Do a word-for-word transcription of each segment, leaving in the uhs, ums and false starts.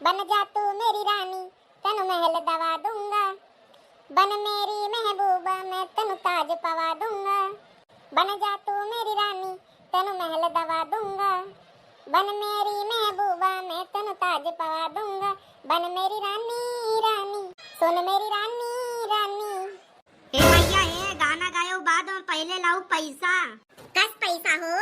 बन जा तू मेरी रानी, तनु महल दवा दूंगा। बन मेरी महबूबा, मैं तनु ताज पवा दूंगा। बन जा तू मेरी रानी, तनु महल दवा दूंगा। बन मेरी महबूबा, मैं तनु ताज पवा दूंगा। बन मेरी रानी, रानी, सुन मेरी रानी, रानी। ए भैया, ए गाना गायो बाद में, पहिले लाऊ पैसा। कस पैसा हो?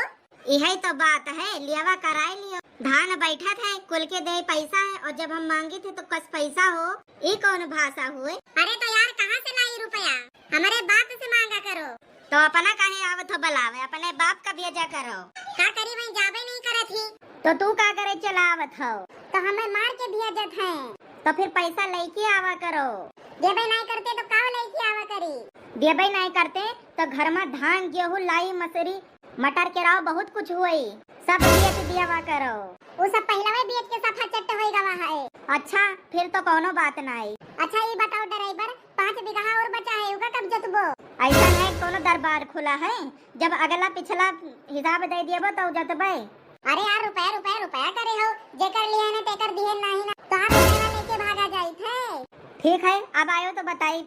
इहै तो बात है, लियावा कराए लियो। धान बैठत है, कुल के दे पैसा है, और जब हम मांगे थे तो कस पैसा हो, ई कौन भाषा हुए? अरे तो यार, कहाँ से लाई रुपया? हमरे बाप से मांगा करो। तो अपना काहे आवत हो बलावे, अपने बाप का भेजा करो। का करी, वहीं जाबे नहीं करत ही। तो तू का करे चला आवत हो? तो हमें मार के भेजत हैं। तो फिर पैसा लेके आवा करो। देबे नहीं करते तो का लेके आवा करी? देबे नहीं करते तो घर में धान, गेहूं, लाई, मसूरी, मटर, केराव बहुत कुछ हुई, सब बेच दियावा करो। उ सब पहिलवे बेच के सफा चट्ट होई गवा है। अच्छा, फिर तो कोनो बात नाई। अच्छा, ई बताओ ड्राइवर, पाँच बीघा और बचा है, उका कब जोतबो? ऐसा है, कोनो दरबार खुला है, जब अगला पिछला हिसाब दे दियबो तो जोतबे। अरे यार, रुपया, रुपया, रुपया करे हो, जेकर लिहे ना तेकर दिहे नाही ना, तोहार रुपया लेके भागा जाइत है। ठीक है, अब आयो तो बताई।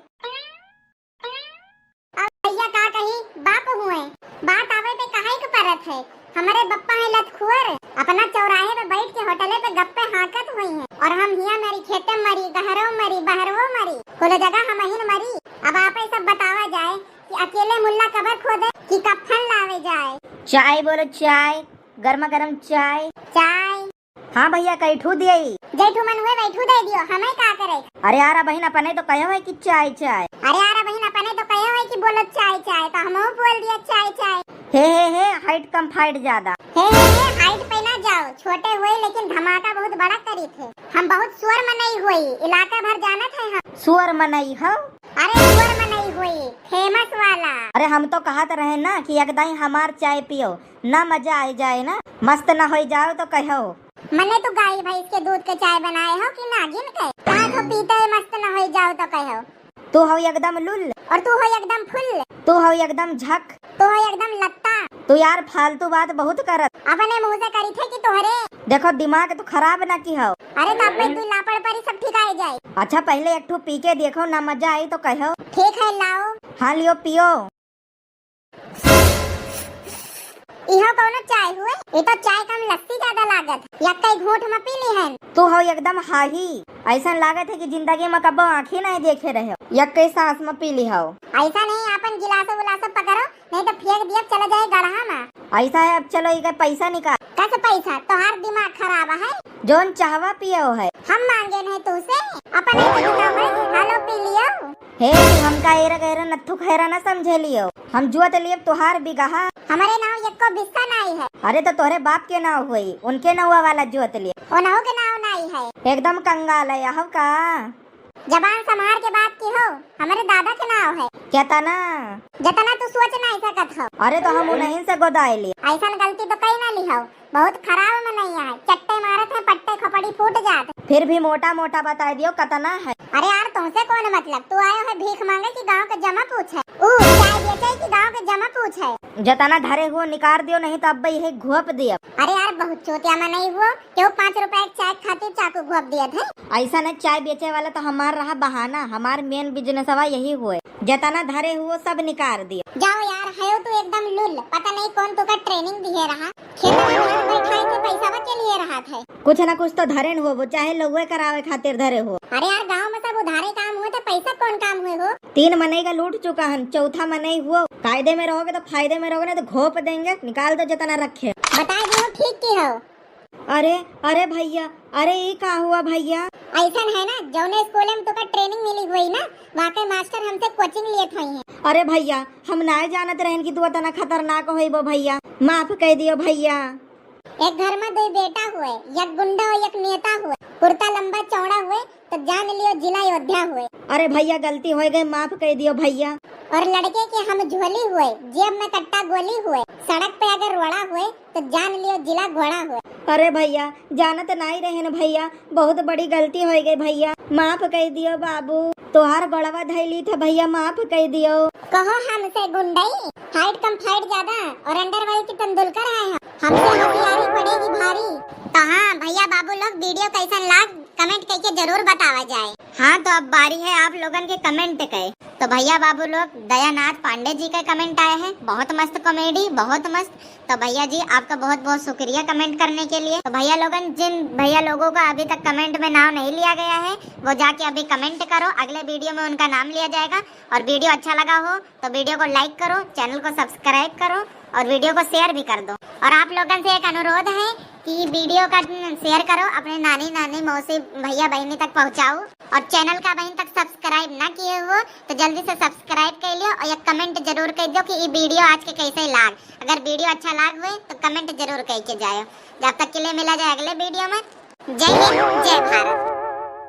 अब भैया का कही, बाप हुए, बात आवे पे कहे के परत है। हमरे बप्पा है लतखुअर, अपना चौराहे पे बैठ के होटले पे गप्पे हाँकत हुई हैं, और हम हिया मरी, खेते मरी, गहरो मरी, बहरवो मरी, कुल जगह हमहिन मरी। अब आपे सब बतावा जाए कि अकेले मुल्ला कबर खोदे कि कफन लावे जाए। चाय बोलो, चाय, गर्मा गर्म चाय। चाय। हाँ भैया, कैठू दियई? जैठू मन हुए वैठू दे दियो, हमें का करे? अरे यार, अबहिन अपने तो कहो है कि चाय, चाय। अरे यार, अबहिन अपने तो कहो है कि बोलो चाय, चाय, तो हमहू बोल दिया चाय, चाय। हे, हे, हे, height कम fight ज्यादा। हे, हे, हे, height पे ना जाओ, छोटे हुए लेकिन धमाका बहुत बड़ा करी थे। हम बहुत सुअर मनई हुई, इलाका भर जानत है हम। सुअर मनई हो? अरे सुअर मनई हुई, famous वाला। अरे हम तो कहत रहे ना कि एक दाई हमार चाय पियो, ना मजा आई जाए ना, मस्त ना होई जाओ तो कहो। मने तू गाय भैंस के दूध के चाय बनाए हो कि नागिन के? कहा तो पीते ही मस्त न होई जाओ तो कहो। तू हो एकदम लुल। और तू हो एकदम फुल। तू हो एकदम झक। तू हो एकदम लत्ता। तू यार फालतू बात बहुत करत। अपने मुँह से करी थे कि तोहरे? देखो दिमाग तो खराब ना की हो। अरे तो अब तू लापड़ परी सब ठिकाए जाए। अच्छा पहले एक ठो पी के देखो ना मजा आई तो कहो। ठीक है लाओ। हाँ लियो पियो। इहो कौनो चाय हुए? ये तो चाय कम लस्सी ज्यादा लागत। यक्के घूंट में पी ली हन। तू हो एकदम हाही, ऐसन लागत है कि जिंदगी में कब्बो आँखी नहीं देखे रहे हो। यक्के सांस में पी ली हो। ऐसा नहीं, आपन गिलासो उलासो पकड़ो, नहीं तो फेंक दिया, चला जाए गढ़ा में। ऐसा है, अब चलो इके पैसा निकाल। कस पैसा? तोहार दिमाग खराब है। जोन चाहवा पियो है। हम मांगे नहीं तू से, अपने से निकाल, हालो पी लियो। हे, तू हमका एरा गैरा नत्थु खैरा न समझे लियो। हम जुआ त लियब तोहार बिगहा। हमरे नाव यक्को बिस्सा नाई है। अरे तो तोहरे बाप के नाव होई, उनके नौवा वाला जुआ त लियब। ओनहु के नाव नाई है। एकदम कंगाल है, अहो का? जबान संभार के बात की हो, हमरे दादा के नाव है। केतना? जतना तू सोच नाई सकत हो। अरे तो हम उन्हीं से गोदाए ली। ऐसन गलती तो कई ना ली हो। बहुत खराब मनई है, चट्टे मारत है, पट्टे खोपड़ी फूट जात। फिर भी मोटा मोटा बताई दियो, कतना है? अरे यार, तुमसे कौन मतलब? तू आयो है भीख मांगे कि गांव के जमा पूछे? ऊ चाय बेचे कि गांव के जमा पूछे? जतना धरे हुओ निकाल दियो, नहीं तो अब यही घोप दियो। अरे यार, बहुत चोटिया मनई हुओ, क्यों पाँच रुपए के चाय खातिर चाकू घोप दियत है? ऐसा न, चाय बेचे वाला तो हमार रहा बहाना, हमार main businessवा यही हुए। जतना धरे हुओ सब निकाल दियो। जाओ यार, हयो तू एकदम लुल, पता नहीं कौन तुका training दिए रहा। खेत में बैठाए के पैसा बचे लिए रहा थे। कुछ ना कुछ तो धरेन होबो, चाहे लउए करावे खातिर धरे हो। अरे यार, गांव में सब उधारे काम हुए थे, पैसा कौन काम हुए हो? तीन मनई का लूट चुका हन, चौथा मनई हुओ। कायदे में रहोगे तो फायदे में रहोगे, नहीं तो घोप देंगे, निकाल दो जितना रखे। बता दी हो, ठीक की हो। अरे, अरे भैया, अरे ई का हुआ भैया? ऐसन है ना, जौने स्कूल में तुका training मिली हुई ना, वहाँ के मास्टर हमसे coaching लिए थे हैं। अरे भैया, हम नाय जानत रहन कि तू इतना खतरनाक होइबो भैया, माफ कर दियो भैया। एक घर में दो बेटा हुए, एक गुंडा और एक नेता हुए, कुर्ता लंबा चौड़ा हुए, तो जान लियो जिला अयोध्या हुए। अरे भैया, गलती हो गई, माफ कर दियो भैया। और लड़के के हम झोली हुए, जेब में कट्टा गोली हुए, सड़क पे अगर रोड़ा हुए, तो जान लियो जिला घोड़ा हुए। अरे भैया, जानत नाई रहन भैया, बहुत बड़ी गलती हो गई भैया, माफ कर दियो बाबू, तोहार गोड़वा धैली थे भैया, माफ कर दियो। कहो हमसे गुंडई, height कम fight ज्यादा और underwear की तेंदुलकर है हम। हमसे होशियारी पड़ेगी भारी। तो हाँ भैया बाबू लोग, video कैसन लाग comment कइके जरूर बतावा जाए। हाँ, तो अब बारी है आप लोगन के comment के। तो भइया बाबू लोग, दयानाथ पांडे जी का comment आया है, बहुत मस्त comedy, बहुत मस्त। तो भइया जी, आपका बहुत बहुत शुक्रिया comment करने के लिए। तो भइया लोगन, जिन भइया लोगों का अभी तक comment में नाम नहीं लिया गया है, वो जाके अभी comment करो, अगले video में उनका नाम लिया जाएगा। और video अच्छा लगा हो तो video को like करो, channel को subscribe करो और video को share भी कर दो। और आप लोगन से एक अनुरोध है कि video का share करो अपने नानी, नानी, मौसी, भइया, बहिनी तक पहुँचाओ। और channel का बहिन तक subscribe ना किए हो तो जल्दी से subscribe कर लियो और एक comment जरूर कर दो कि ये video आज के कैसे लाग। अगर video अच्छा लाग हुए तो comment जरूर करके जायो। जब तक के लिए मिला जाए अगले video में। जय हिंद, जय भारत।